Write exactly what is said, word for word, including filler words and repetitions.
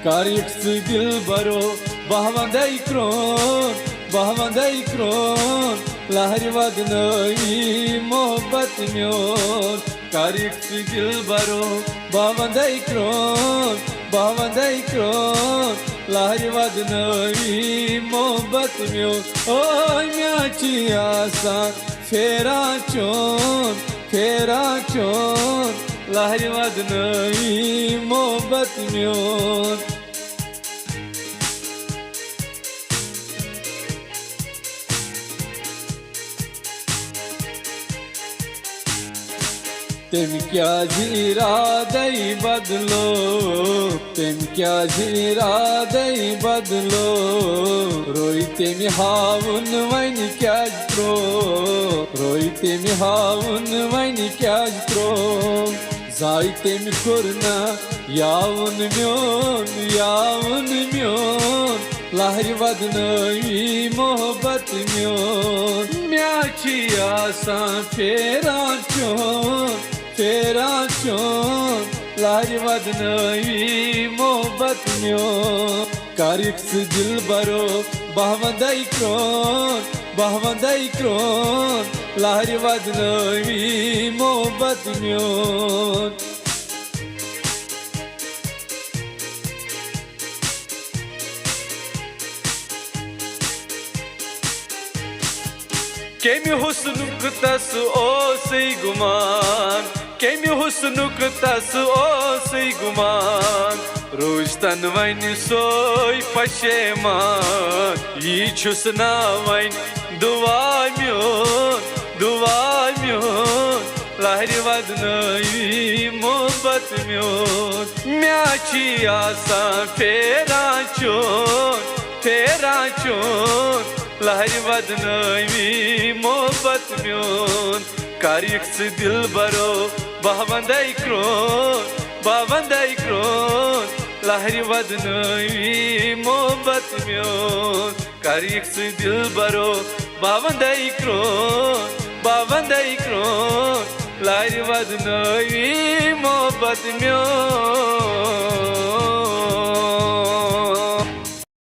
کر یِکھ ژٕ دِلبرو، بہٕ وندے کرون، بہٕ وندے کرون، لہرِ ودنٲوی محبت میون۔ کر یِکھ ژٕ دِلبرو، بہٕ وندے کرون، بہٕ وندے کرون، لہرِ ودنٲوی محبت میون۔ او مےٚ چی آسان پھیران چون، پھیران چون، لہرِ ودنٲوی محبت میون۔ تٔمۍ کیٛازِ اِرادَے بدلو؟ تٔمۍ کیٛازِ اِرادَے بدلو؟ روٚے تٔمۍ ہاوُن وۄنۍ کیٛازِ ترٛوو؟ روٚے تٔمۍ ہاوُن وۄنۍ کیٛازِ ترٛوو؟ زاے تٔمۍ کوٚر نہ یاوُن میون، یاوُن میون، لہرِ ودنٲوی محبت میون۔ مےٚ چھی آسان پھیران چون، پھیران چون، لہرِ ودنٲوی محبت میون۔ کر یِکھ ژٕ دِلبرو، بہٕ وندے کرون، بہٕ وندے کرون، لہرِ ودنٲوی محبت میون۔ کمہِ حسنُک تس اوسُے گُمان، کمہِ حسنُک تس اوسُے گُمان، روٗزتن وۄنۍ سوے پشیمان۔ یی چھُس نا وۄنۍ دُعا میون، دُعا میون، لہرِ ودنٲوی محبت میون۔ مےٚ چھی آسان پھیران چون، پھیران چون، لہرِ ودنٲوی محبت میون۔ کر یِکھ ژٕ دِلبرو، بہٕ وندے کرون، بہٕ وندے کرون، لہرِ ودنٲوی محبت میون۔ کر یِکھ ژٕ دِلبرو، بہٕ وندے کرون، بہٕ وندے کرون، لہرِ ودنٲوی محبت میون۔